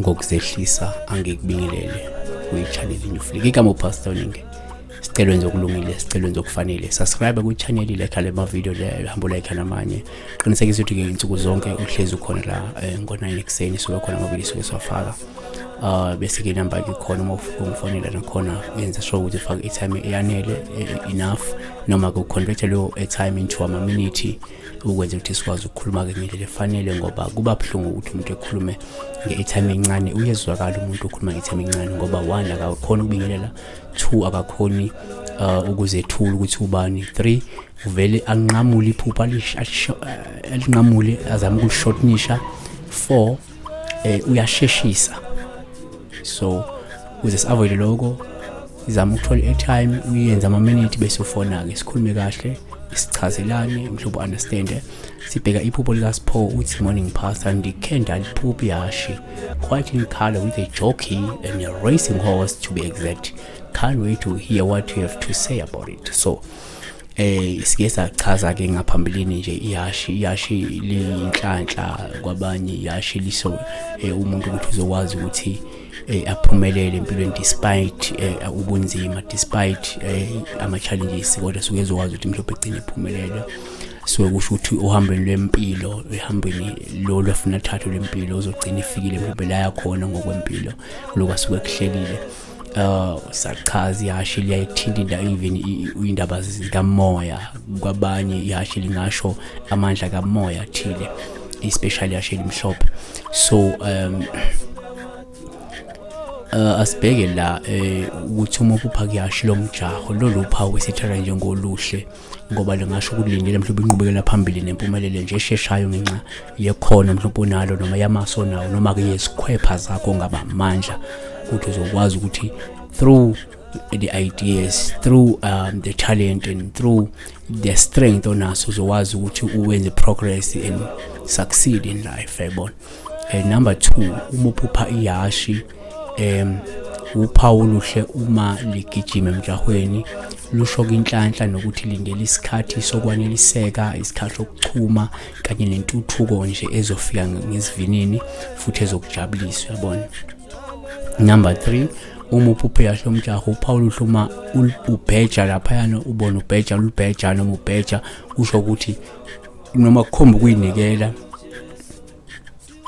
Ngokuzehlisa angikubingelele kwi-channel New Igama uPastor Ninge. Sicela wenze okulungile, sicela wenze okufanele. Subscribe kwi-channel, like le ma-video le, hambo like namanye. Qinisekisa ukuthi-ke insuku zonke uhlezi ukhona la ngo-9 ekuseni, suke khona amavidiyo suke siwafaka. Bese ke inamba ke khona uma ufika ungifonela, nakhona yenza sure ukuthi ufake i-time eyanele, enough, noma ke uconvert leyo airtime into ama-minute ukwenza ukuthi sikwazi ukukhuluma-ke ngendlela efanele, ngoba kuba buhlungu ukuthi umuntu ekhulume nge-airtime encane. Uyezwakala umuntu okhuluma nge-airtime encane ngoba one, akakhoni ukubingelela, two, akakhoni ukuzethula ukuthi ubani, three, uvele anqamule iphupho, alinqamule, azame ukulishortenisha, four, uyasheshisa. So ukuze si-avoid lokho, izama ukuthola i-airtime, uyenze ama-minute, bese ufona-ke, sikhulume kahle, sichazelane, mhlobo understand. Sibheka iphupho likaSipho. Uthi, "Morning pastor, ndikhe ndaliphupha ihashi, quite in color with a jockey and a racing horse to be exact. Can't wait to hear what you have to say about it." So sike sachaza ke ngaphambilini nje ihashi. Ihashi liyinhlanhla kwabanye, ihashi liso umuntu ukuthi uzokwazi ukuthi aphumelele empilweni despite ubunzima, despite ama challenges, kodwa suke ezokwazi ukuthi mhlawumbe egcine ephumelele. Suke kusho ukuthi uhambeni lwempilo, ehambeni lo lwafuna thatho lwempilo, uzogcina ifikile mhlawumbe la yakhona ngokwempilo, lokho asuke kuhlelile. Sachaza ihashi liyayithinta indawo, even indaba zikamoya. Kwabanye ihashi lingasho amandla kamoya athile, especially ihashi elimhlophe. So asibheke la ukuthi uma uphupha kuyashi lomjaho, lolu phawu esithatha njengoluhle ngoba lingasho ukulindela mhlawumbe inqubekela phambili nempumelelo nje esheshayo ngenxa yekhono mhlawumbe onalo, noma yamaso nawo, noma ke yezikhwepha zakho ngaba amandla, ukuthi uzokwazi ukuthi through the ideas, through the talent and through the strength onaso, uzokwazi ukuthi uwenze progress and succeed in life, yayibona. Number 2, uma uphupha ihashi, uphawu oluhle uma ligijima emjahweni, lusho inhlanhla nokuthi lindela isikhathi sokwaneliseka, isikhathi sokuchuma kanye nentuthuko nje ezofika ngesivinini futhi ezokujabulisa, uyabona. Number 3, uma uphuphe kahle umjaho, uphawu oluhle uma ubheja laphayana, ubona ubheja, lubheja noma ubheja, kusho ukuthi noma kukhomba ukuyinikela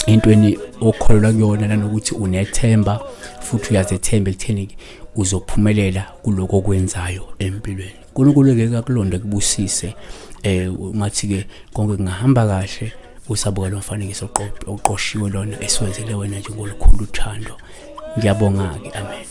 entweni okholelwa kuyona, nanokuthi unethemba futhi uyazethemba ekutheni uzophumelela kuloko okwenzayo empilweni. uNkulunkulu ke akulonde, kubusise. Ungathi ke konke kungahamba kahle. Usabuka lo mfanekiso oqoshiwe lona esiwenzele wena nje ngolukhulu uthando. Ngiyabonga ke, amen.